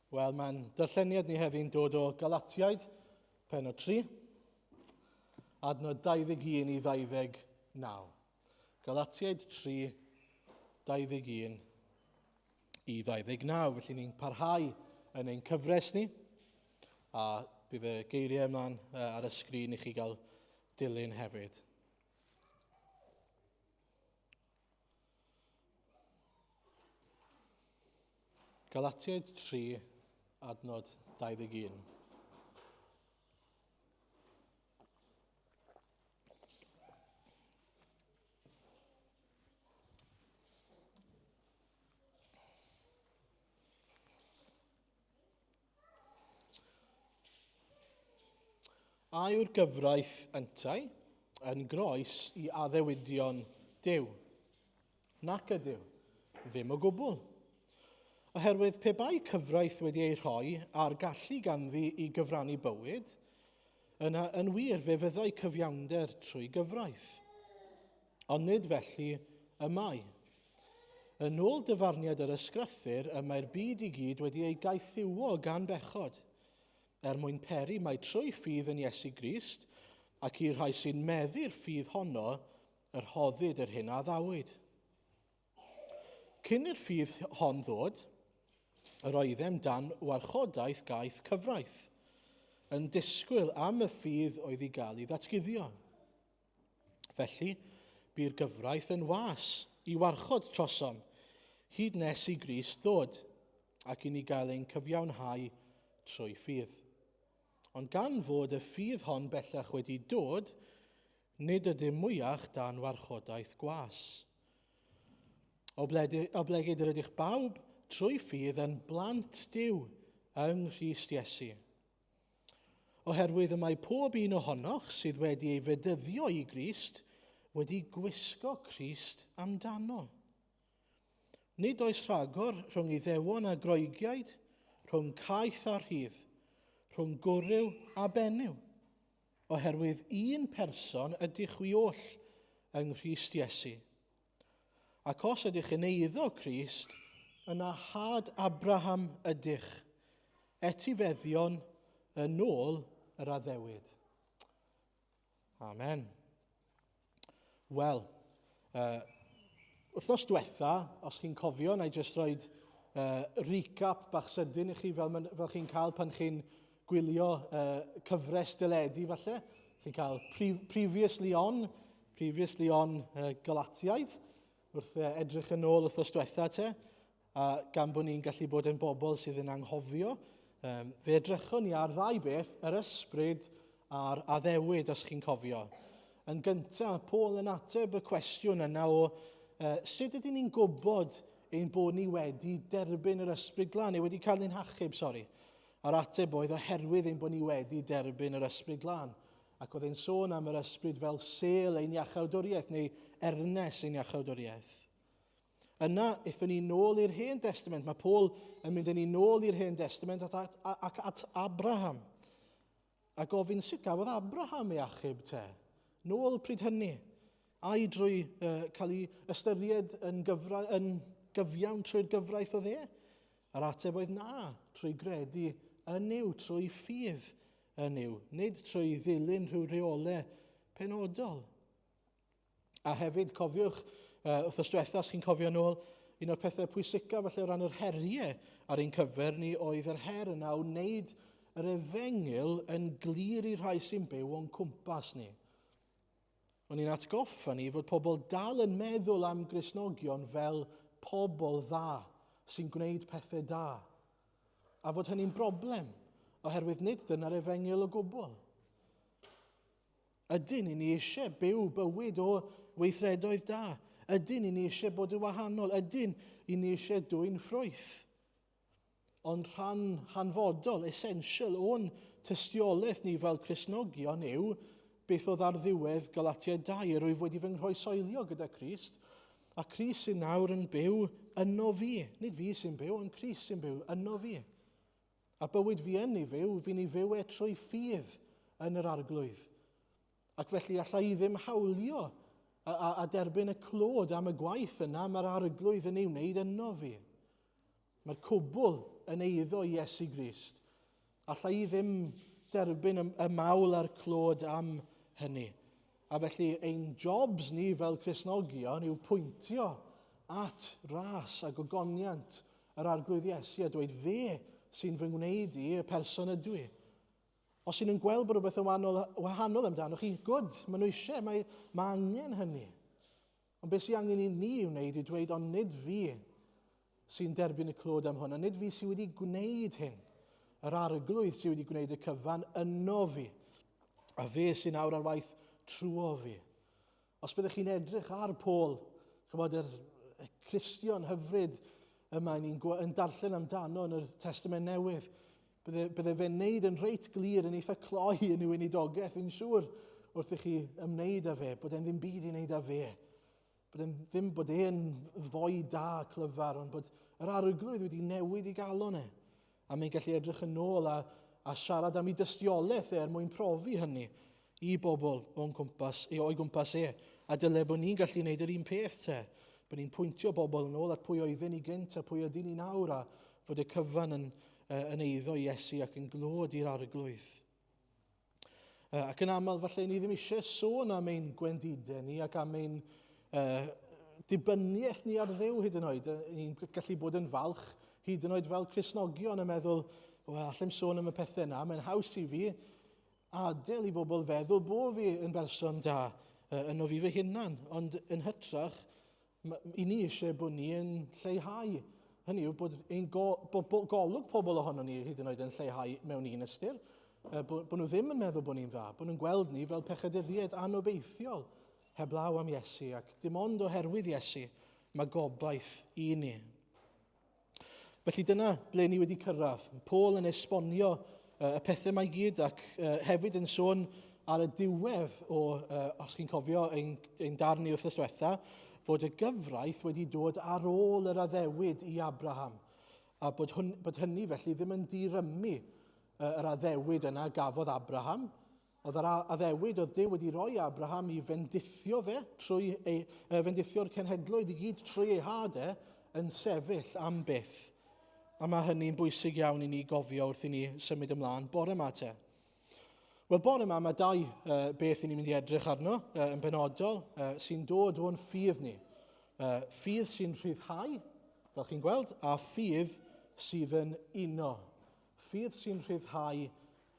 Wel, mae'n darlleniad ni heddi'n dod o Galatiaid, penod 3, adnod 21 i 29. Galatiaid 3, 21 i 29. Felly ni'n parhau yn ein cyfres ni, a bydd y geiriau ymlaen ar y sgrin i chi gael dilyn hefyd. Galatiaid 3, adnod 21. A yw'r gyfraith yntau yn groes i addewidion Duw? Nac ydyw, ddim o gwbl. Oherwydd pe bai cyfraith wedi ei rhoi a'r gallu ganddi i gyfrannu bywyd, yna yn wir fe fyddai cyfiawnder trwy gyfraith. Ond nid felly y mae. Yn ôl dyfarniad yr Ysgrythur, y mae'r byd i gyd wedi ei gaethiwo gan bechod, er mwyn peri mai trwy ffydd yn Iesu Grist, ac i'r rhai sy'n meddu'r ffydd honno, y rhoddid yr hyn a addawyd. Cyn i'r ffydd hon ddod, yr oeddem dan warchodaeth gaeth cyfraith, yn disgwyl am y ffydd oedd i gael ei ddatguddio. Felly, bu'r gyfraith yn was i warchod trosom, hyd nes i Grist ddod, ac i ni gael ein cyfiawnhau trwy ffydd. Ond gan fod y ffydd hon bellach wedi dod, nid ydym mwyach dan warchodaeth gwas. Oblegid yr ydych bawb trwy ffydd yn blant Duw yng Nghrist Iesu. Oherwydd y mae pob un ohonoch sydd wedi ei fedyddio i Grist wedi gwisgo Crist amdano. Nid oes rhagor rhwng Iddewon a Groegiaid, rhwng caeth a rhydd, rhwng gwryw a benyw, oherwydd un person ydych chwi oll yng Nghrist Iesu. Ac os ydych yn eiddo Crist, yna had Abraham ydych, etifeddion yn ôl yr addewid. Amen. Wel, wythnos diwetha, os chi'n cofio, na i jyst rhoi recap bach sydyn i chi fel, fel chi'n cael pan chi'n gwylio cyfres deledu falle. Chi'n cael pre previously on, Previously on Galatiaid, wrth edrych yn ôl wythnos diwetha te, a gan bod ni'n gallu bod yn bobl sydd yn anghofio, um, fe edrychwn ni ar ddau beth, yr ysbryd a'r addewid, os chi'n cofio. Yn gyntaf, Paul yn ateb y cwestiwn yna o uh, sut ydyn ni'n gwybod ein bod ni wedi derbyn yr ysbryd glân, neu wedi cael ein hachub, sori. A'r ateb oedd oherwydd ein bod ni wedi derbyn yr ysbryd glân. Ac oedd e'n sôn am yr ysbryd fel sêl ein iachawdwriaeth neu ernes ein iachawdwriaeth. Yna, aethon ni nôl i'r Hen Testament. Mae Paul yn mynd â ni nôl i'r Hen Testament at, at, ac at Abraham. A gofyn sut gafodd Abraham ei achub te? Nôl pryd hynny. Ai drwy uh, cael ei ystyried yn, gyfra, yn gyfiawn trwy'r gyfraith oedd e? A'r ateb oedd na, trwy gredu yn Nuw, trwy ffydd yn Nuw, nid trwy ddilyn rhyw reolau penodol. A hefyd, cofiwch, uh, wrth diwetha, os chi'n cofio nôl, un o'r pethau pwysicaf falle o ran yr heriau ar ein cyfer ni oedd yr her yna o wneud yr efengyl yn glir i'r rhai sy'n byw o'n cwmpas ni. O'n i'n atgoffa ni fod pobl dal yn meddwl am Gristnogion fel pobl dda sy'n gwneud pethau da. A fod hynny'n broblem, oherwydd nid dyna'r efengyl o gwbl. Ydyn, i ni eisiau byw bywyd o weithredoedd da. Ydyn, i ni eisiau bod yn wahanol. Ydyn, i ni eisiau dwyn ffrwyth. Ond rhan hanfodol, essential o'n tystiolaeth ni fel Cristnogion yw beth oedd ar ddiwedd Galatiaid 2, yr wyf wedi fy nghroesoelio gyda Crist, a Crist sy'n nawr yn byw yno fi. Nid fi sy'n byw, ond Crist sy'n byw yno fi. A bywyd fi yn ei fyw, fi'n ei fyw e trwy ffydd yn yr arglwydd. Ac felly alla i ddim hawlio a, a, a derbyn y clod am y gwaith yna mae'r arglwydd yn ei wneud yno fi. Mae'r cwbl yn eiddo i Iesu Grist. Alla i ddim derbyn y, y mawl a'r clod am hynny. A felly ein jobs ni fel Cristnogion yw pwyntio at ras a gogoniant yr Arglwydd Iesu a dweud fe sy'n fy ngwneud i y person ydw i. Os y'n nhw'n gweld bod rhywbeth yn wahanol, wahanol amdano chi, good, maen nhw eisiau, mae, mae angen hynny. Ond beth sy'n angen i ni i wneud yw dweud, ond nid fi sy'n derbyn y clod am hwn, a nid fi sydd wedi gwneud hyn. Yr arglwydd sydd wedi gwneud y cyfan yno fi, a fe sy'n awr ar waith trwo fi. Os byddech chi'n edrych ar Paul, chymod, yr Cristion hyfryd yma ni'n yn darllen amdano yn y Testament Newydd, bydde, bydde fe'n neud yn reit glir yn eitha cloi yn ei weinidogaeth, fi'n siŵr, wrth i chi ymwneud â fe, bod e'n ddim byd i wneud â fe. Bod e'n ddim bod e'n foi da clyfar, ond bod yr arglwydd wedi newid i galon e. A mae'n gallu edrych yn ôl a, a siarad am ei dystiolaeth e er mwyn profi hynny i bobl o'n cwmpas, i o'i gwmpas e. A dyle bod ni'n gallu gwneud yr un peth te. Bod ni'n pwyntio bobl yn ôl at pwy oedden ni gynt a pwy ydyn ni nawr a fod y cyfan yn, yn eiddo i Iesu ac yn glod i'r arglwydd. Ac yn aml, falle ni ddim eisiau sôn am ein gwendidau ni ac am ein uh, dibyniaeth ni ar Dduw hyd yn oed. Ni'n gallu bod yn falch hyd yn oed fel Cristnogion yn meddwl, wel, allem sôn am y pethau yna, mae'n haws i fi adael i bobl feddwl bo fi yn berson da uh, yno fi fy hunan. Ond yn hytrach, i ni eisiau bod ni yn lleihau. Hynny yw bod, ein go, bod, bod golwg pobl ohono ni hyd yn oed yn lleihau mewn un ystyr. Bod, bod nhw ddim yn meddwl bod ni'n dda, bod nhw'n gweld ni fel pechaduriaid anobeithiol heblaw am Iesu ac dim ond oherwydd Iesu mae gobaith i ni. Felly dyna ble ni wedi cyrraedd. Paul yn esbonio y pethau mae gyd ac hefyd yn sôn ar y diwedd o, os chi'n cofio ein, ein darn ni wythnos diwetha, fod y gyfraith wedi dod ar ôl yr addewid i Abraham. A bod, hwn, bod hynny felly ddim yn dirymu yr addewid yna gafodd Abraham. Oedd yr addewid oedd Duw wedi rhoi Abraham i fendithio fe trwy ei, fendithio'r cenhedloedd i gyd trwy ei had e yn sefyll am byth. A mae hynny'n bwysig iawn i ni gofio wrth i ni symud ymlaen bore yma te. Wel, bore yma mae dau uh, beth i ni'n mynd i edrych arno uh, yn benodol uh, sy'n dod o'n ffydd ni. Uh, ffydd sy'n rhyddhau, fel chi'n gweld, a ffydd sydd yn uno. Ffydd sy'n rhyddhau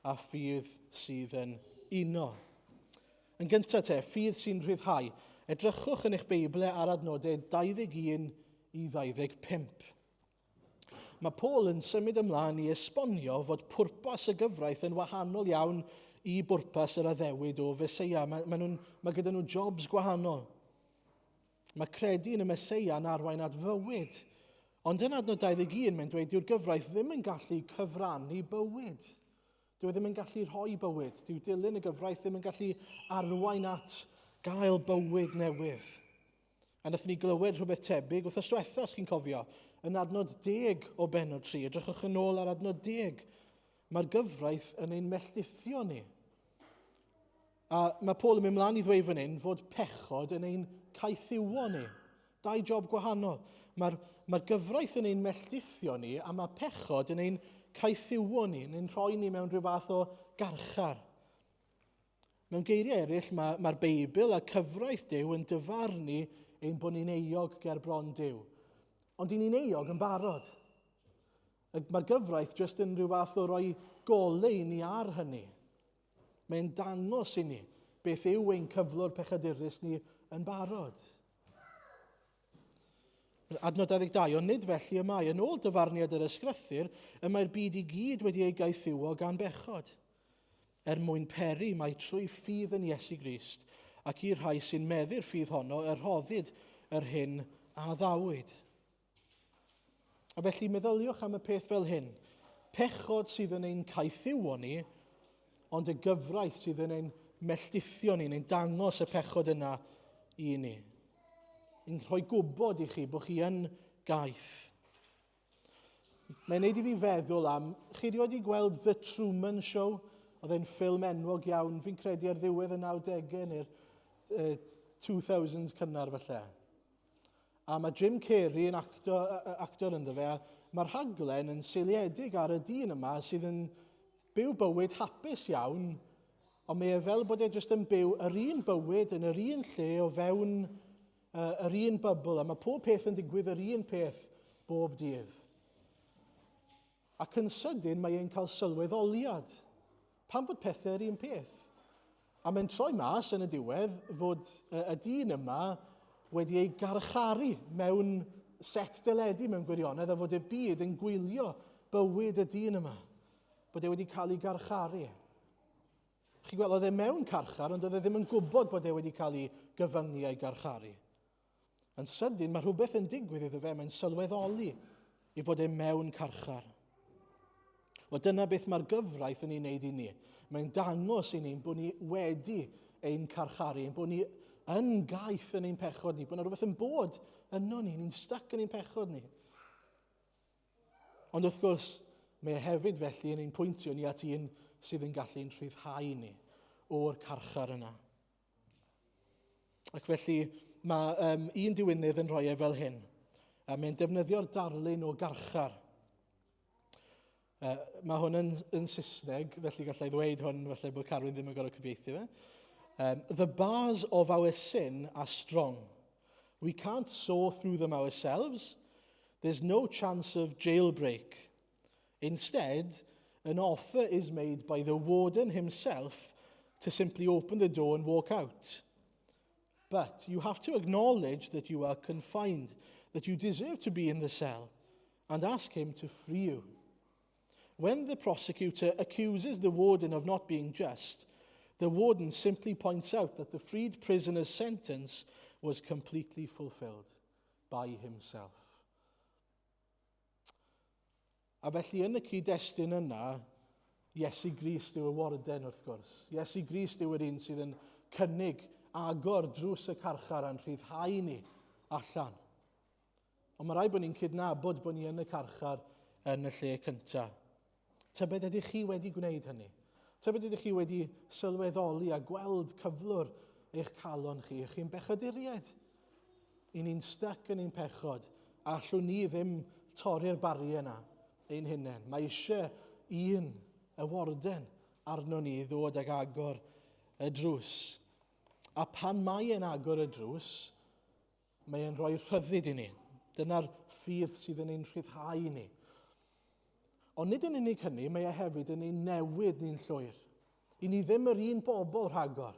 a ffydd sydd yn uno. Yn gyntaf te, ffydd sy'n rhyddhau. Edrychwch yn eich Beiblau ar adnodau 21 i 25. Mae Paul yn symud ymlaen i esbonio fod pwrpas y gyfraith yn wahanol iawn i bwrpas yr addewid o Feseia. Mae, mae, nhw, mae gyda nhw jobs gwahanol. Mae credu yn y Meseia yn arwain at fywyd. Ond yn adnod 21, mae'n dweud dyw'r gyfraith ddim yn gallu cyfrannu bywyd. Dyw e ddim yn gallu rhoi bywyd. Dyw dilyn y gyfraith ddim yn gallu arwain at gael bywyd newydd. A wnaethon ni glywed rhywbeth tebyg wrth diwetha, os chi'n cofio, yn adnod deg o benod 3. Edrychwch yn ôl ar adnod deg. Mae'r gyfraith yn ein melltithio ni. A mae Paul yn mynd mlaen i ddweud fan hyn fod pechod yn ein caethiwo ni. Dau job gwahanol. Mae'r mae gyfraith yn ein melltithio ni a mae pechod yn ein caethiwo ni, yn ein rhoi ni mewn rhyw fath o garchar. Mewn geiriau eraill, mae'r mae Beibl a cyfraith Duw yn dyfarnu ein bod ni'n euog ger bron Duw. Ond i ni'n euog yn barod. Mae'r gyfraith jyst yn rhyw fath o roi golau i ni ar hynny. Mae'n dangos i ni beth yw ein cyflwr pechadurus ni yn barod. Adnod 22, ond nid felly y mae. Yn ôl dyfarniad yr ysgrythur, y mae'r byd i gyd wedi ei gaethiwo gan bechod. Er mwyn peri mae trwy ffydd yn Iesu Grist ac i'r rhai sy'n meddu'r ffydd honno y rhoddid yr hyn a addawyd. A felly meddyliwch am y peth fel hyn. Pechod sydd yn ein caethiwo ni, ond y gyfraith sydd yn ein melltithio ni, neu'n dangos y pechod yna i ni. Yn rhoi gwybod i chi bod chi yn gaeth. Mae'n neud i fi feddwl am, chi rioed i gweld The Truman Show? Oedd e'n ffilm enwog iawn, fi'n credu ar ddiwedd y 90au neu'r 2000s cynnar falle. A mae Jim Carrey yn actor, actor ynddo fe, a, mae'r rhaglen yn seiliedig ar y dyn yma sydd yn byw bywyd hapus iawn, ond mae e fel bod e jyst yn byw yr un bywyd yn yr un lle o fewn yr un bubble, a mae pob peth yn digwydd yr un peth bob dydd. Ac yn sydyn mae e'n cael sylweddoliad. Pam fod pethau yr un peth? A mae'n troi mas yn y diwedd fod y dyn yma wedi ei garcharu mewn set deledu mewn gwirionedd a fod y byd yn gwylio bywyd y dyn yma. Bod e wedi cael ei garcharu. Chi'n gweld, oedd e mewn carchar, ond oedd e ddim yn gwybod bod e wedi cael ei gyfyngu a'i garcharu. Yn sydyn, mae rhywbeth yn digwydd iddo fe, mae'n sylweddoli i fod e mewn carchar. Wel, dyna beth mae'r gyfraith yn ei wneud i ni. Mae'n dangos i ni bod ni wedi ein carcharu, ein bod ni yn gaeth yn ein pechod ni, bod yna rhywbeth yn bod yno ni, ni'n stuck yn ein pechod ni. Ond wrth gwrs, mae e hefyd felly yn ein pwyntio ni at un sydd yn gallu'n rhyddhau ni o'r carchar yna. Ac felly mae um, un diwynydd yn rhoi e fel hyn. A mae'n defnyddio'r darlun o garchar. Mae hwn yn, yn Saesneg, felly gallai ddweud hwn, felly bod Carwyn ddim yn gorfod cyfieithu fe. The bars of our sin are strong. We can't saw through them ourselves. There's no chance of jailbreak. Instead, an offer is made by the warden himself to simply open the door and walk out. But you have to acknowledge that you are confined, that you deserve to be in the cell, and ask him to free you. When the prosecutor accuses the warden of not being just, the warden simply points out that the freed prisoner's sentence was completely fulfilled by himself. A felly yn y cyd-destun yna, Iesu Grist yw y warden wrth gwrs. Iesu Grist yw yr un sydd yn cynnig agor drws y carchar a'n rhyddhau ni allan. Ond mae rhaid bod ni'n cydnabod bod ni yn y carchar yn y lle cyntaf. Tybed ydych chi wedi gwneud hynny? Tybed ydych chi wedi sylweddoli a gweld cyflwr eich calon chi? Ych chi'n bechaduriaid? I ni'n stuck yn ein pechod. A allwn ni ddim torri'r bariau yna ein hunain. Mae eisiau un, y warden, arno ni i ddod ag agor y drws. A pan mae e'n agor y drws, Mae e'n rhoi rhyddid i ni. Dyna'r ffydd sydd yn ein rhyddhau ni. Ond nid yn unig hynny, mae e hefyd yn ein newid ni'n llwyr. I ni ddim yr un bobl rhagor.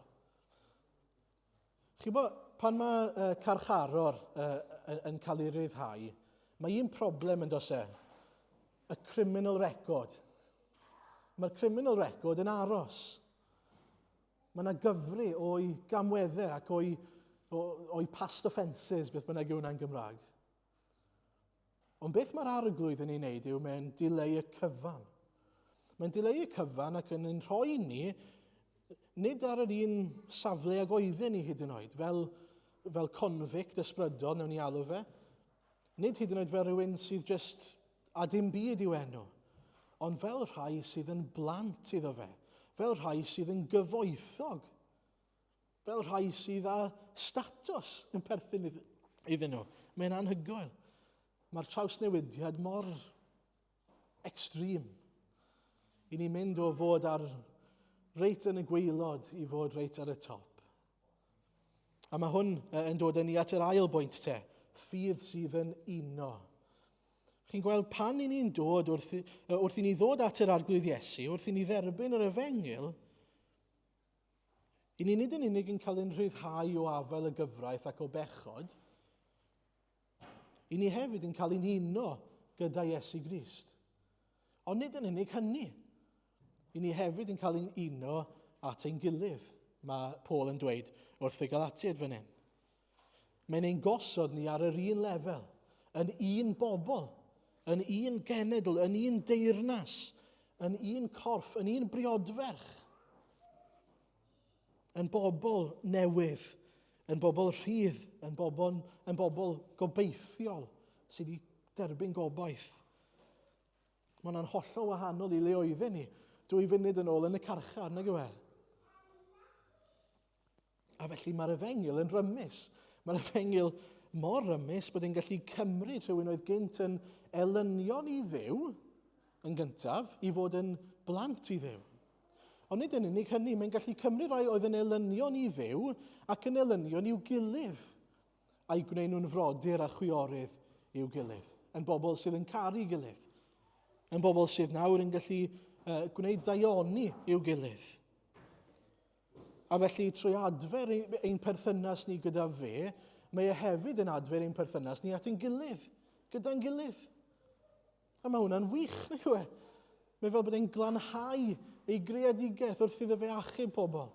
Chi bo, pan mae carcharor yn cael ei ryddhau, mae un problem yn dos e, y criminal record. Mae'r criminal record yn aros. Mae yna gyfri o'i gamweddau ac o'i, o'i past offences, beth bynnag yw hwnna'n Gymraeg. Ond beth mae'r arglwydd yn ei wneud yw mae'n dileu y cyfan. Mae'n dileu y cyfan ac yn ein rhoi ni, nid ar yr un safle ag oedden ni hyd yn oed, fel, fel convict ysbrydol, newn ni alw fe, nid hyd yn oed fel rhywun sydd just a dim byd i'w enw, ond fel rhai sydd yn blant iddo fe, fel rhai sydd yn gyfoethog, fel rhai sydd â statws yn perthyn iddyn nhw. Mae'n anhygoel. Mae'r trawsnewidiad mor extreme. I ni mynd o fod ar reit yn y gwaelod i fod reit ar y top. A mae hwn yn dod â ni at yr ail bwynt te, ffydd sydd yn uno. Chi'n gweld pan i ni'n dod wrth, wrth i ni ddod at yr Arglwydd Iesu, wrth i ni dderbyn yr efengyl, i ni nid yn unig yn cael ein rhyddhau o afael y gyfraith ac o bechod, i ni hefyd yn cael ein uno gyda Iesu Grist. Ond nid yn unig hynny, i ni hefyd yn cael ein uno at ein gilydd, mae Paul yn dweud wrth y Galatiaid fan hyn. Mae'n ein gosod ni ar yr un lefel, yn un bobl, yn un genedl, yn un deyrnas, yn un corff, yn un briodferch. Yn bobl newydd, yn bobl rhydd, yn bobl, yn bobl gobeithiol sydd wedi derbyn gobaith. Mae hwnna'n hollol wahanol i le oedden ni dwy funud yn ôl yn y carchar, nag yw e? A felly mae'r efengyl yn rymus. Mae'r efengyl mor rymus bod e'n gallu cymryd rhywun oedd gynt yn elynion i Dduw yn gyntaf i fod yn blant i Dduw. Ond nid yn unig hynny, mae'n gallu cymryd rhai oedd yn elynion i Dduw ac yn elynion i'w gilydd, a'i gwneud nhw'n frodyr a chwiorydd i'w gilydd, yn bobl sydd yn caru gilydd, yn bobl sydd nawr yn gallu gwneud daioni i'w gilydd. A felly, trwy adfer ein perthynas ni gyda fe, mae e hefyd yn adfer ein perthynas ni at ein gilydd, gyda'n gilydd. A mae hwnna'n wych, nag yw e? Mae fel bod e'n glanhau ei greadigaeth wrth iddo fe achub pobl.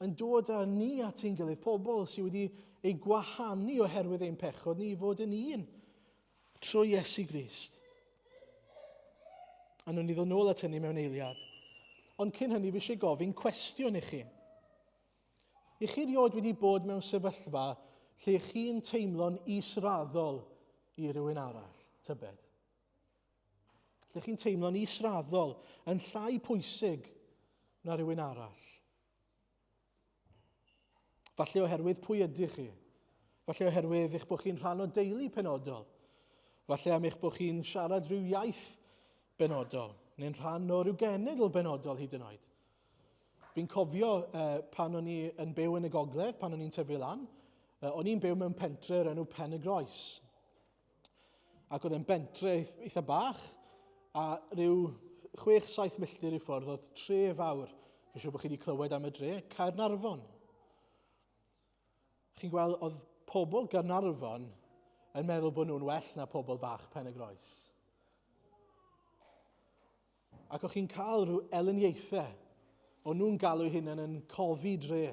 Yn dod â ni at ein gilydd, pobl sydd wedi ei gwahanu oherwydd ein pechod ni i fod yn un trwy Iesu Grist. A nhw'n ni ddod nôl at hynny mewn eiliad. Ond cyn hynny, fi eisiau gofyn cwestiwn i chi. I chi rioed wedi bod mewn sefyllfa lle chi'n teimlo'n israddol i rywun arall, tybed? Lle chi'n teimlo'n israddol, yn llai pwysig na rhywun arall? Falle oherwydd pwy ydych chi. Falle oherwydd eich bod chi'n rhan o deulu penodol. Falle am eich bod chi'n siarad rhyw iaith benodol, neu'n rhan o ryw genedl benodol hyd yn oed. Fi'n cofio pan o'n i yn byw yn y gogledd, pan o'n i'n tyfu lan, o'n i'n byw mewn pentre o'r enw Pen y Groes. Ac oedd e'n bentre eitha bach, a rhyw 6-7 milltir i ffwrdd oedd tre fawr. Fi'n siŵr bod chi wedi clywed am y dre, Caernarfon. Chi'n gweld, oedd pobl Gaernarfon yn meddwl bod nhw'n well na pobl bach Pen y Groes. Ac o'ch chi'n cael rhyw elyniaethau. O'n nhw'n galw hunain yn cofi dre.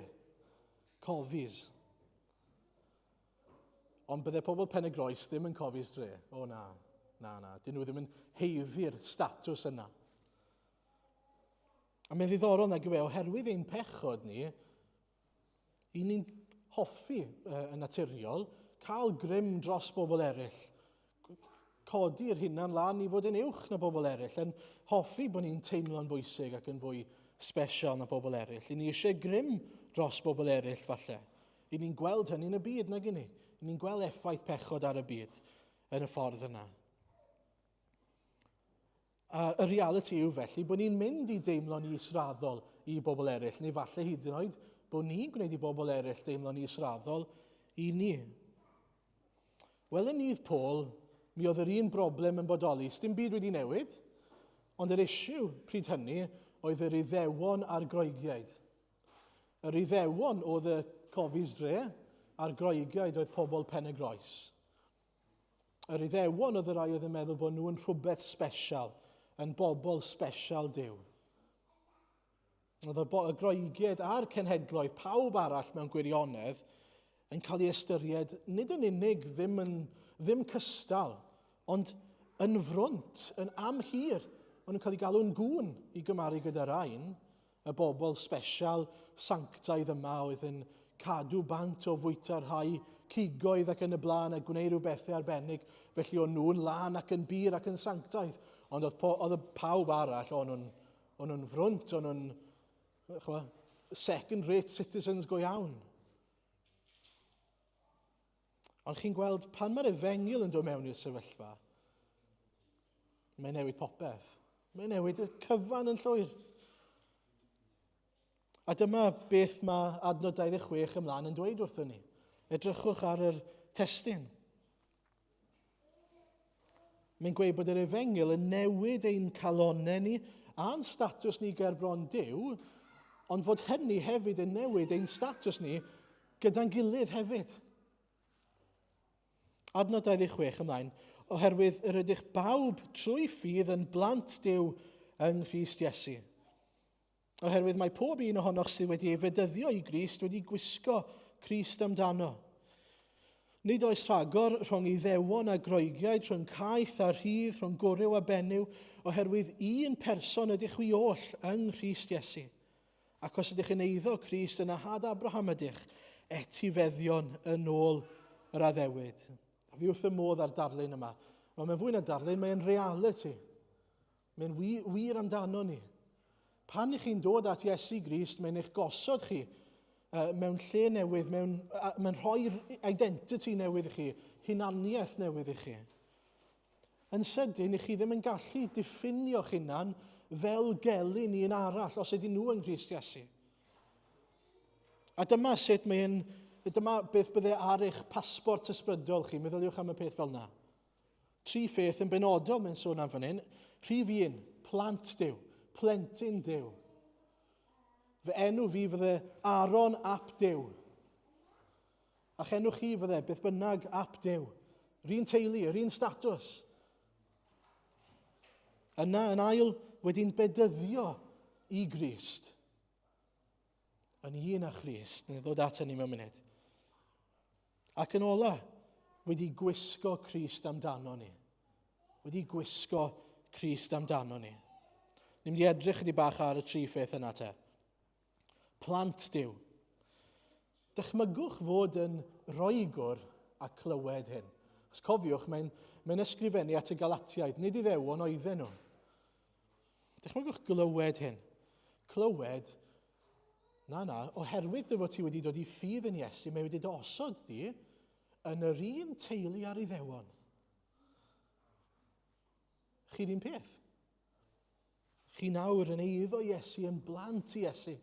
Cofis. Ond bydde pobl Pen y Groes ddim yn cofis dre. O na, na, na. Dyn nhw ddim yn heiddi'r statws yna. A mae'n ddiddorol nag yw e, oherwydd ein pechod ni, i ni'n hoffi yn naturiol cael grym dros bobl eraill, codi'r hunan lan i fod yn uwch na bobl eraill, yn hoffi bod ni'n teimlo'n bwysig ac yn fwy special na bobl eraill. I ni eisiau grym dros bobl eraill falle. I ni'n gweld hynny yn y byd, nag i ni? I ni'n gweld effaith pechod ar y byd yn y ffordd yna. A y realiti yw felly bod ni'n mynd i deimlo'n israddol i bobl eraill, neu falle hyd yn oed bod ni'n gwneud i bobl eraill deimlo'n israddol i ni. Wel, yn nydd Paul, mi oedd yr un broblem yn bodoli. Sdim byd wedi newid, ond yr issue pryd hynny oedd yr Iddewon a'r Groegiaid. Yr Iddewon oedd y cofis dre, a'r Groegiaid oedd pobl Pen y Groes. Yr Iddewon oedd y rai oedd yn meddwl bod nhw'n rhywbeth special, yn bobl special Duw. Oedd y Groegiaid a'r cenhedloedd, pawb arall mewn gwirionedd, yn cael ei ystyried nid yn unig ddim, yn, ddim cystal, ond yn frwnt, yn amhir. Maen nhw'n cael ei galw'n gŵn i gymaru gyda rhain, y bobl sbesial sanctaidd yma oedd yn cadw bant o fwyta rhai cigoedd ac yn y blaen a gwneud rhyw bethau arbennig. Felly o'n nhw'n lân ac yn bur ac yn sanctaidd. Ond oedd, po, oedd y pawb arall, o'n nhw'n o'n nhw'n frwnt, o'n nhw'n chwa, second rate citizens go iawn. Ond chi'n gweld, pan mae'r efengyl yn dod mewn i'r sefyllfa, mae'n newid popeth. Mae'n newid y cyfan yn llwyr. A dyma beth mae adnod 26 ymlaen yn dweud wrthyn ni. Edrychwch ar yr testun. Mae'n gweud bod yr efengyl yn newid ein calonnau ni a'n statws ni ger bron Duw, ond fod hynny hefyd yn newid ein statws ni gyda'n gilydd hefyd. Adnod 26 ymlaen, oherwydd yr ydych bawb trwy ffydd yn blant Duw yng Nghrist Iesu. Oherwydd mae pob un ohonoch sydd wedi ei fedyddio i Grist wedi gwisgo Crist amdano. Nid oes rhagor rhwng Iddewon a Groegiaid, rhwng caeth a rhydd, rhwng gwryw a benyw, oherwydd un person ydych chwi oll yng Nghrist Iesu. Ac os ydych yn eiddo Crist, yna had Abraham ydych, etifeddion yn ôl yr addewid. A fi wrth y modd ar darlun yma. Mae'n fwy na darlun, mae'n reality. Mae'n wir, wir amdano ni. Pan ych chi'n dod at Iesu Grist, mae'n eich gosod chi. mewn lle newydd, mewn, mae'n rhoi identity newydd i chi, hunaniaeth newydd i chi. Yn sydyn, i chi ddim yn gallu diffinio'ch hunan fel gelyn i un arall os ydyn nhw yng Nghrist Iesu. A dyma sut mae'n, dyma beth bydde ar eich pasbort ysbrydol chi, meddyliwch am y peth fel yna. Tri pheth yn benodol mae'n sôn am fan hyn. Rhif un, plant Duw, plentyn Duw. Fy enw fi fydde Aaron ap Duw. A'ch enw chi fydde beth bynnag ap Duw. Yr un teulu, yr un statws. Yna, yn ail, wedi'n bedyddio i Grist. Yn un â Christ, neu ddod at hynny mewn munud. Ac yn ola, wedi gwisgo Crist amdano ni. Wedi gwisgo Crist amdano ni. Ni'n mynd i edrych chydig bach ar y tri pheth yna te. Plant Duw. Dychmygwch fod yn roegwr a clywed hyn. Os cofiwch, mae'n mae ysgrifennu at y Galatiaid, nid Iddewon oedden nhw. Dychmygwch glywed hyn. Clywed, na na, oherwydd dy fod ti wedi dod i ffydd yn Iesu, mae wedi dy osod di yn yr un teulu ar Iddewon. Chi'r un peth. Chi nawr yn eiddo Iesu, yn blant i Iesu.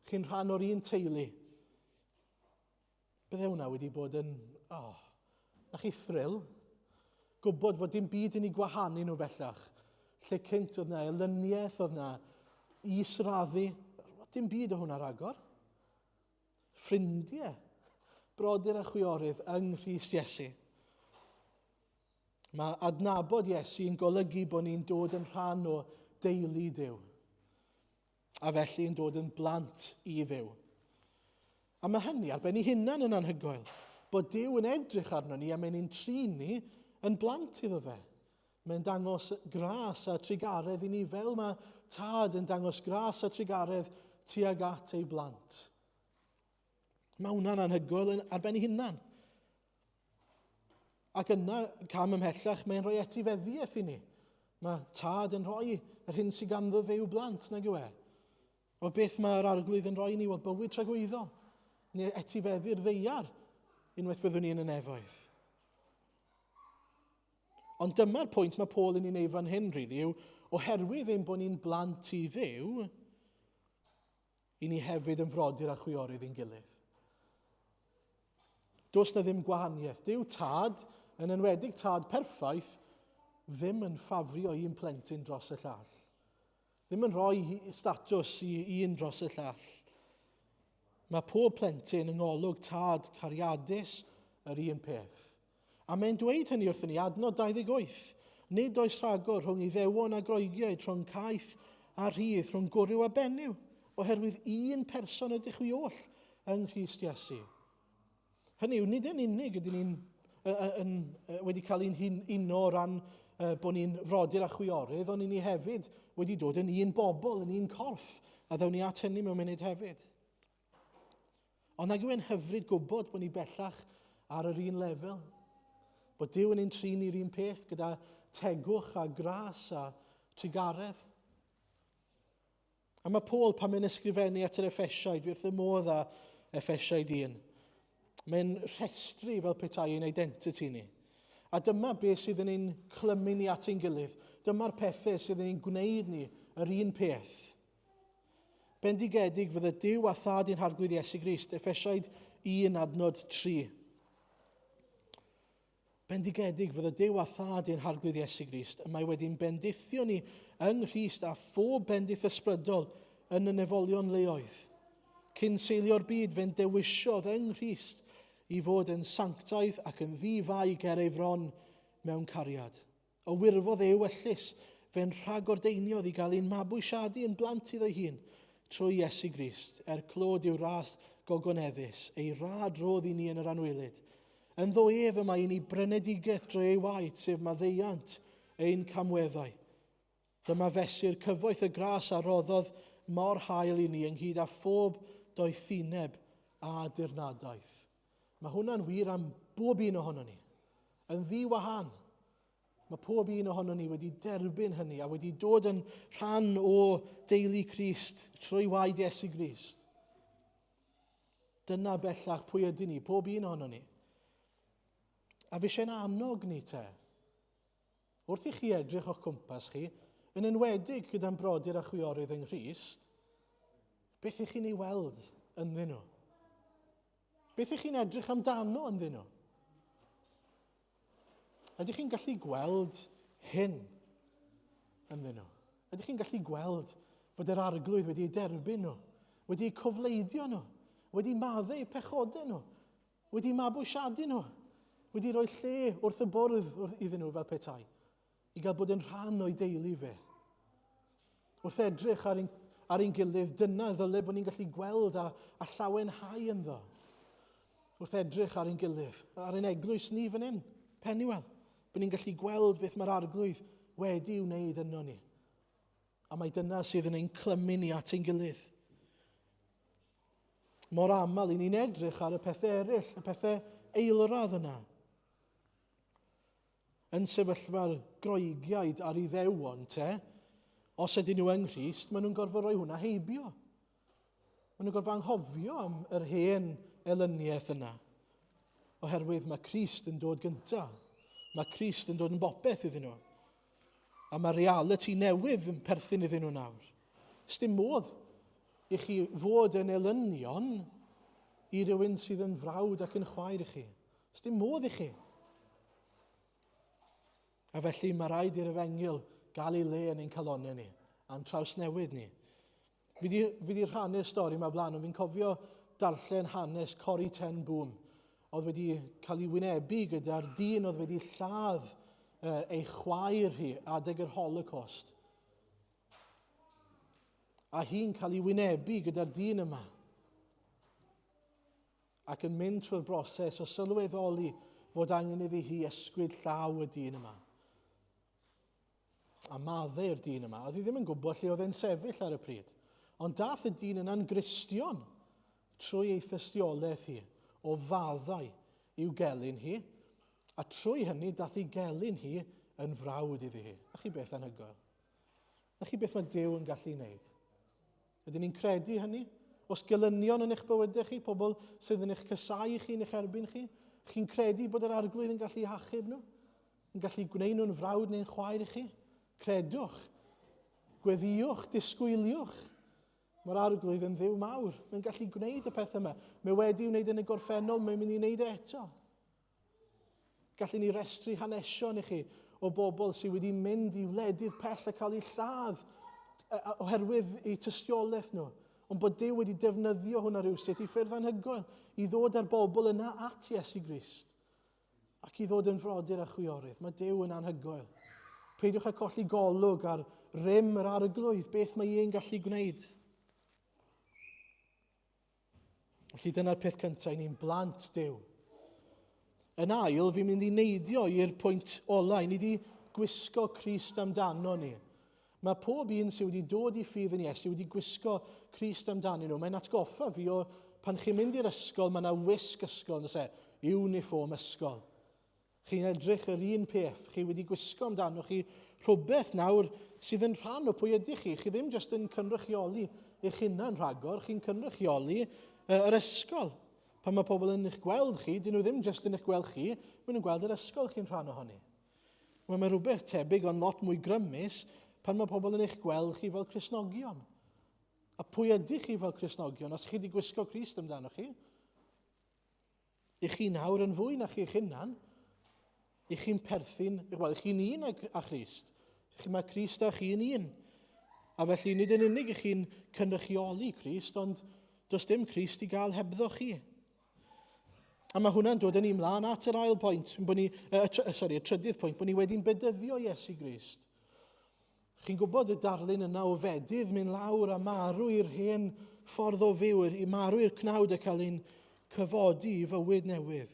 Chi'n rhan o'r un teulu. Bydde hwnna wedi bod yn, oh, na chi thrill. Gwybod fod dim byd yn ei gwahanu nhw bellach. Lle cynt oedd na elyniaeth, oedd na israddu. Dim byd o hwnna ragor. Ffrindiau, brodyr a chwiorydd yng Nghrist Iesu. Mae adnabod Iesu yn golygu bod ni'n dod yn rhan o deulu Duw. A felly yn dod yn blant i Dduw. A mae hynny ar ben ei hunan yn anhygoel, bod Duw yn edrych arno ni a mae'n ein trin ni yn blant iddo fe. Mae'n dangos gras a trugaredd i ni fel mae tad yn dangos gras a trugaredd tuag at ei blant. Mae hwnna'n anhygoel ar ben ei hunan. Ac yna, cam ymhellach, mae'n rhoi etifeddiaeth i ni. Mae tad yn rhoi yr hyn sydd ganddo fe i'w blant, nag yw e? O beth mae'r arglwydd yn rhoi ni? Wel, bywyd tragwyddol. Ni etifeddu'r ddeiar unwaith fyddwn ni yn y nefoedd. Ond dyma'r pwynt mae Paul yn ei wneud fan hyn, really, yw oherwydd ein bod ni'n blant i Dduw, i ni hefyd yn frodyr a chwiorydd i'n gilydd. Does na ddim gwahaniaeth. Dyw tad, yn enwedig tad perffaith, ddim yn ffafrio un plentyn dros y llall. Ddim yn rhoi statws i un dros y llall. Mae pob plentyn yng ngolwg tad cariadus yr un peth. A mae'n dweud hynny wrthyn ni, adnod 28. Nid oes rhagor rhwng Iddewon a Groegiaid, rhwng caeth a rhydd, rhwng gwryw a benyw, oherwydd un person ydych chwi oll yng Nghrist Iesu. Hynny yw, nid yn unig ydyn ni'n yn, wedi cael ein hun uno o ran bod ni'n frodyr a chwiorydd, ond ni hefyd wedi dod yn un bobl, yn un corff, a ddawn ni at hynny mewn munud hefyd. Ond nag yw e'n hyfryd gwybod bod ni bellach ar yr un lefel? Bod Duw yn ein trin ni'r un peth gyda tegwch a gras a trugaredd? A mae Paul pan mae'n ysgrifennu at yr Effesiaid, fi wrth y modd â Effesiaid 1, mae'n rhestru fel petai ein identity ni. A dyma beth sydd yn ein clymu ni at ein gilydd. Dyma'r pethau sydd yn ein gwneud ni yr un peth. Bendigedig fydde Duw a Thad i'n Harglwydd Iesu Grist, Effesiaid 1 adnod 3. Bendigedig fydde Duw a Thad i'n Harglwydd Iesu Grist, y mae wedi'n bendithio ni yng Nghrist a phob bendith ysbrydol yn y nefolion leoedd. Cyn seilio'r byd, fe'n dewisiodd yng Nghrist i fod yn sanctaidd ac yn ddi-fai ger ei fron mewn cariad. O wirfodd ei ewyllys, fe'n rhagordeiniodd i gael ein mabwysiadu yn blant iddo'i hun, trwy Iesu Grist, er clod i'w ras gogoneddus, ei rad rodd i ni yn yr anwylyd. Ynddo ef y mae i ni brynedigaeth drwy ei waed, sef maddeuant ein camweddau. Dyma fesur cyfoeth y gras a roddodd mor hael i ni ynghyd â phob doethineb a dirnadaeth. Mae hwnna'n wir am bob un ohono ni. Yn ddi-wahan. Mae pob un ohono ni wedi derbyn hynny a wedi dod yn rhan o deulu Crist trwy waed Iesu Grist. Dyna bellach pwy ydyn ni, pob un ohono ni. A fi eisiau'n annog ni te. Wrth i chi edrych o'ch cwmpas chi, yn enwedig gyda'n brodyr a chwiorydd yng Nghrist, beth ych chi'n ei weld ynddyn nhw? Beth ych chi'n edrych amdano ynddyn nhw? Ydych chi'n gallu gweld hyn ynddyn nhw? Ydych chi'n gallu gweld fod yr arglwydd wedi eu derbyn nhw, wedi eu cofleidio nhw, wedi maddau eu pechodau nhw, wedi mabwysiadu nhw, wedi rhoi lle wrth y bwrdd iddyn nhw fel petai, i gael bod yn rhan o'i deulu fe? Wrth edrych ar ein, ar ein gilydd, dyna ddyle bod ni'n gallu gweld a, a llawenhau ynddo. Wrth edrych ar ein gilydd, ar ein eglwys ni fan hyn, Penuel, bod ni'n gallu gweld beth mae'r arglwydd wedi wneud yno ni. A mae dyna sydd yn ein clymu ni at ein gilydd. Mor aml i ni'n edrych ar y pethau eraill, y pethau eilradd yna. Yn sefyllfa'r Groegiaid a'r Iddewon te, os ydyn nhw yng Nghrist, maen nhw'n gorfod rhoi hwnna heibio. Maen nhw'n gorfod anghofio am yr hen elyniaeth yna. Oherwydd mae Crist yn dod gyntaf. Mae Crist yn dod yn bopeth iddyn nhw. A mae reality newydd yn perthyn iddyn nhw nawr. Sdim modd i chi fod yn elynion i rywun sydd yn frawd ac yn chwaer i chi. Sdim modd i chi. A felly mae rhaid i'r efengyl gael ei le yn ein calonnau ni, a'n trawsnewid ni. Fi di, fi di rhannu'r stori yma blaen, ond fi'n cofio darllen hanes Corrie ten Boom, oedd wedi cael ei wynebu gyda'r dyn oedd wedi lladd ei chwaer hi adeg yr Holocaust. A hi'n cael ei wynebu gyda'r dyn yma. Ac yn mynd trwy'r broses o sylweddoli fod angen iddi hi ysgwyd llaw y dyn yma. A maddeu'r dyn yma. Oedd hi ddim yn gwybod lle oedd e'n sefyll ar y pryd. Ond dath y dyn yna'n Gristion trwy ei thystiolaeth hi o faddau i'w gelyn hi, a trwy hynny dath ei gelyn hi yn frawd iddi hi. A chi beth anhygoel. A chi beth mae Duw yn gallu wneud. Ydyn ni'n credu hynny? Os gelynion yn eich bywydau chi, pobl sydd yn eich cysau chi, yn eich erbyn chi, chi'n credu bod yr arglwydd yn gallu hachub nhw? Yn gallu gwneud nhw'n frawd neu'n chwaer i chi? Credwch. Gweddïwch, disgwyliwch. Mae'r arglwydd yn ddiw mawr. Mae'n gallu gwneud y peth yma. Mae wedi wneud yn y gorffennol, mae'n mynd i wneud e eto. Gallwn ni restru hanesion i chi o bobl sydd wedi mynd i wledydd pell a cael eu lladd oherwydd eu tystiolaeth nhw. Ond bod Duw wedi defnyddio hwnna rhywsut i ffyrdd anhygoel i ddod â'r bobl yna at Iesu Grist ac i ddod yn frodyr a chwiorydd. Mae Duw yn anhygoel. Peidiwch â colli golwg ar rym yr arglwydd, beth mae e'n gallu gwneud. Felly dyna'r peth cyntaf, ni'n blant Duw. Yn ail, fi'n mynd i neidio i'r pwynt ola, i ni wedi gwisgo Crist amdano ni. Mae pob un sydd wedi dod i ffydd yn Iesu wedi gwisgo Crist amdanyn nhw. Mae'n atgoffa fi o pan chi'n mynd i'r ysgol, mae yna wisg ysgol, nes e, uniform ysgol. Chi'n edrych yr un peth, chi wedi gwisgo amdano chi rhywbeth nawr sydd yn rhan o pwy ydych chi. Chi ddim jyst yn cynrychioli eich hunan rhagor, chi'n cynrychioli yr ysgol. Pan mae pobl yn eich gweld chi, dyn nhw ddim jyst yn eich gweld chi, maen nhw'n gweld yr ysgol chi'n rhan ohoni. Wel, mae rhywbeth tebyg ond lot mwy grymus pan mae pobl yn eich gweld chi fel Cristnogion. A pwy ydych chi fel Cristnogion? Os chi wedi gwisgo Crist amdano chi, I chi nawr yn fwy na chi'ch hunan, i chi'n perthyn, wel, i chi'n un ag, â Christ. Chi, mae Crist a chi'n un. A felly nid yn unig i chi'n cynrychioli Crist, ond does dim Crist i gael hebddo chi. A mae hwnna'n dod yn ni mlaen at yr ail pwynt, bod ni, sorry, y trydydd pwynt, bod ni wedi'n bedyddio Iesu Grist. Chi'n gwybod y darlun yna o fedydd mynd lawr a marw i'r hen ffordd o fyw, i marw i'r cnawd a cael ein cyfodi i fywyd newydd.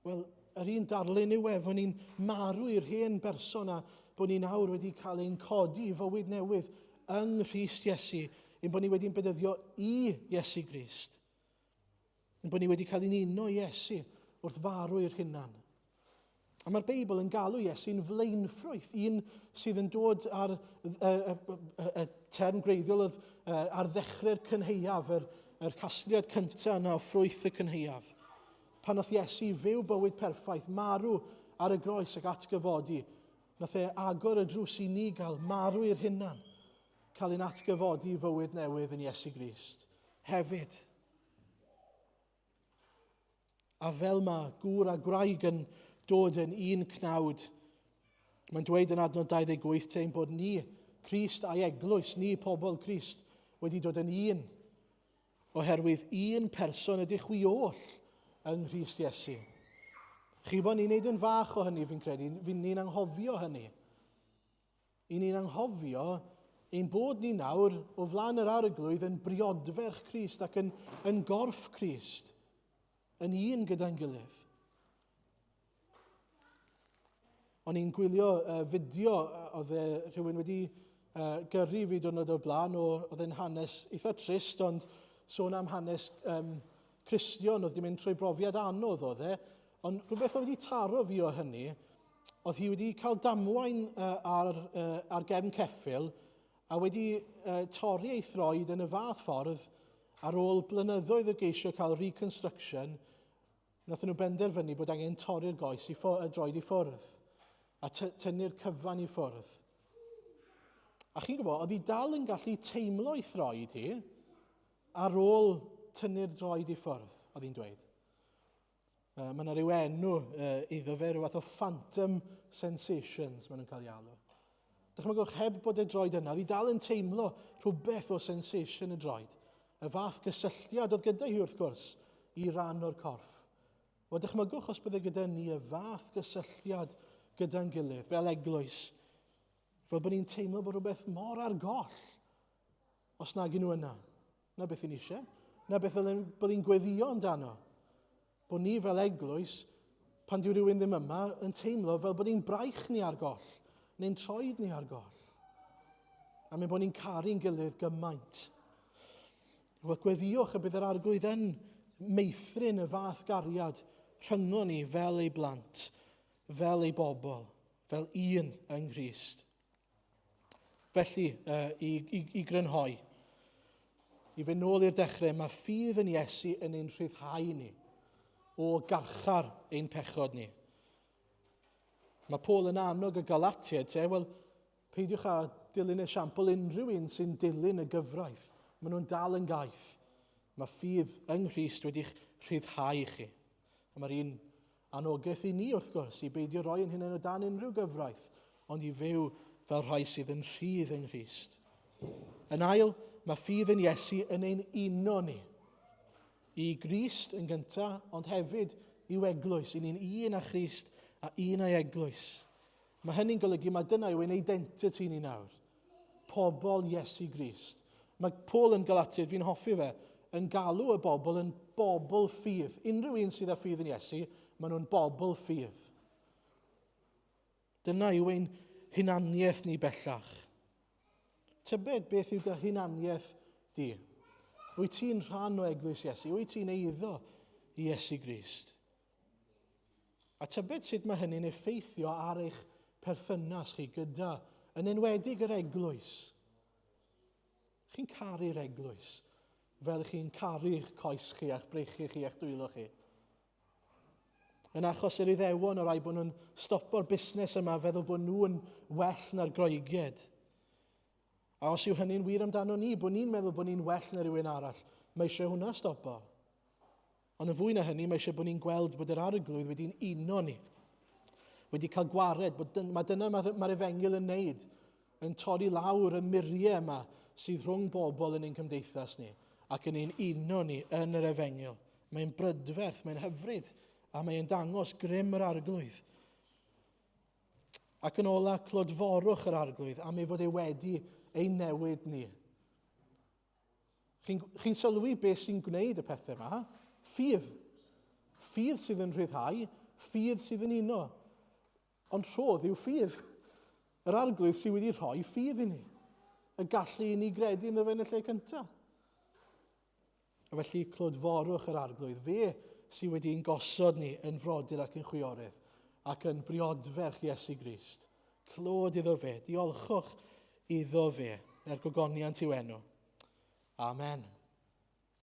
Wel, yr un darlun yw e, fod ni'n marw i'r hen berson a bod ni'n awr wedi cael ein codi i fywyd newydd yng Nghrist Iesu, ein bod ni wedi'n bedyddio i Iesu Grist. Ein bod ni wedi cael ein uno i Iesu wrth farw i'r hunan. A mae'r Beibl yn galw Iesu'n flaenffrwyth, un sydd yn dod ar y, y, y, y term gwreiddiol oedd ar ddechrau'r cynhaeaf, yr, yr casgliad cyntaf yna o ffrwyth y cynhaeaf. Pan nath Iesu fyw bywyd perffaith, marw ar y groes ac atgyfodi, nath e agor y drws i ni gael marw i'r hunan, cael ein atgyfodi i fywyd newydd yn Iesu Grist. Hefyd. A fel mae gŵr a gwraig yn dod yn un cnawd, mae'n dweud yn adnod 28 te ein bod ni, Crist a'i eglwys, ni pobl Crist, wedi dod yn un, oherwydd un person ydych chwi oll yng Nghrist Iesu. Chi bod ni'n neud yn fach o hynny, fi'n credu, fi'n ni'n anghofio hynny. I ni'n anghofio ein bod ni nawr o flaen yr arglwydd yn briodferch Crist ac yn, yn gorff Crist, yn un gyda'n gilydd. O'n i'n gwylio uh, fideo, oedd e, rhywun wedi uh, gyrru fi diwrnod o'r blaen, o, oedd e'n hanes eitha trist, ond sôn am hanes um, Cristion oedd wedi mynd trwy brofiad anodd oedd e, ond rhywbeth oedd wedi taro fi o hynny, Oedd hi wedi cael damwain ar, ar gefn ceffyl a wedi torri ei throed yn y fath ffordd ar ôl blynyddoedd o geisio cael reconstruction, nath nhw benderfynu bod angen torri'r goes i y droed i ffwrdd a tynnu'r cyfan i ffwrdd. A chi'n gwybod, oedd hi dal yn gallu teimlo ei throed hi ar ôl tynnu'r droed i ffwrdd, oedd hi'n dweud. Mae yna rhyw enw uh, iddo fe, rhyw fath o phantom sensations maen nhw'n cael ei alw. Dychmygwch, heb bod y droed yna, fi dal yn teimlo rhywbeth o sensation y droed. Y fath gysylltiad oedd gyda hi wrth gwrs i ran o'r corff. Wel, dychmygwch os bydde gyda ni y fath gysylltiad gyda'n gilydd, fel eglwys, fel bod ni'n teimlo bod rhywbeth mor ar goll os nag nhw yna. Na beth ni'n eisiau. Na beth ddylen bod ni'n gweddio amdano. Bod ni fel eglwys, pan dyw rhywun ddim yma, yn teimlo fel bod ni'n braich ni ar goll, neu'n troed ni ar goll. A mynd bod ni'n caru'n gilydd gymaint. Wel, gweddiwch y bydd yr arglwydd yn meithrin y fath gariad rhyngo ni fel ei blant, fel ei bobl, fel un yng Nghrist. Felly, uh, i, i, i grynhoi, i fynd nôl i'r dechrau, mae ffydd yn Iesu yn ein rhyddhau ni o garchar ein pechod ni. Mae Paul yn annog y Galatiaid te, wel, peidiwch â dilyn esiampl unrhyw un sy'n dilyn y gyfraith. Maen nhw'n dal yn gaeth. Mae ffydd yng Nghrist wedi'ch rhyddhau chi. A mae'r un Anogaeth i ni, wrth gwrs, i beidio rhoi ein hunain o dan unrhyw gyfraith, ond i fyw fel rhai sydd yn rhydd yng Nghrist. Yn ail, mae ffydd yn Iesu yn ein uno ni. I Grist yn gyntaf, ond hefyd i'w eglwys. I ni'n un â Christ a un â'i eglwys. Mae hynny'n golygu mae dyna yw ein identity ni nawr. Pobl Iesu Grist. Mae Paul yn Galatiaid, fi'n hoffi fe, yn galw y bobl yn bobl ffydd. Unrhyw un sydd â ffydd yn Iesu, maen nhw'n bobl ffydd. Dyna yw ein hunaniaeth ni bellach. Tybed beth yw dy hunaniaeth di? Wyt ti'n rhan o eglwys Iesu? Wyt ti'n eiddo i Iesu Grist? A tybed sut mae hynny'n effeithio ar eich perthynas chi gyda, yn enwedig yr eglwys. Chi'n caru'r eglwys fel chi'n caru'ch coes chi a'ch breichiau chi a'ch dwylo chi. Yn achos yr Iddewon, o rai bod nhw'n stopo'r busnes yma, feddwl bod nhw'n well na'r Groegiaid. A os yw hynny'n wir amdano ni, bod ni'n meddwl bod ni'n well na rhywun arall, mae eisiau hwnna stopo. Ond yn fwy na hynny, mae eisiau bod ni'n gweld bod yr arglwydd wedi'n uno ni. Wedi cael gwared, bod dyn, mae dyna mae'r mae efengyl yn neud, yn torri lawr y muriau yma sydd rhwng bobl yn ein cymdeithas ni ac yn ein uno ni yn yr efengyl. Mae'n brydferth, mae'n hyfryd, a mae'n dangos grym yr arglwydd. Ac yn ola, clodforwch yr arglwydd am ei fod e wedi ei newid ni. Chi'n chi sylwi beth sy'n gwneud y pethau yma? Ffydd. Ffydd sydd yn rhyddhau, ffydd sydd yn uno. Ond rhodd yw ffydd. Yr arglwydd sydd wedi rhoi ffydd i ni. Y gallu i ni gredu ynddo fe yn y lle cyntaf. A felly clodforwch yr arglwydd. Fe sydd wedi'n gosod ni yn frodyr ac yn chwiorydd ac yn briodferch Iesu Grist. Clod iddo fe. Diolchwch iddo fe er gogoniant i'w enw. Amen.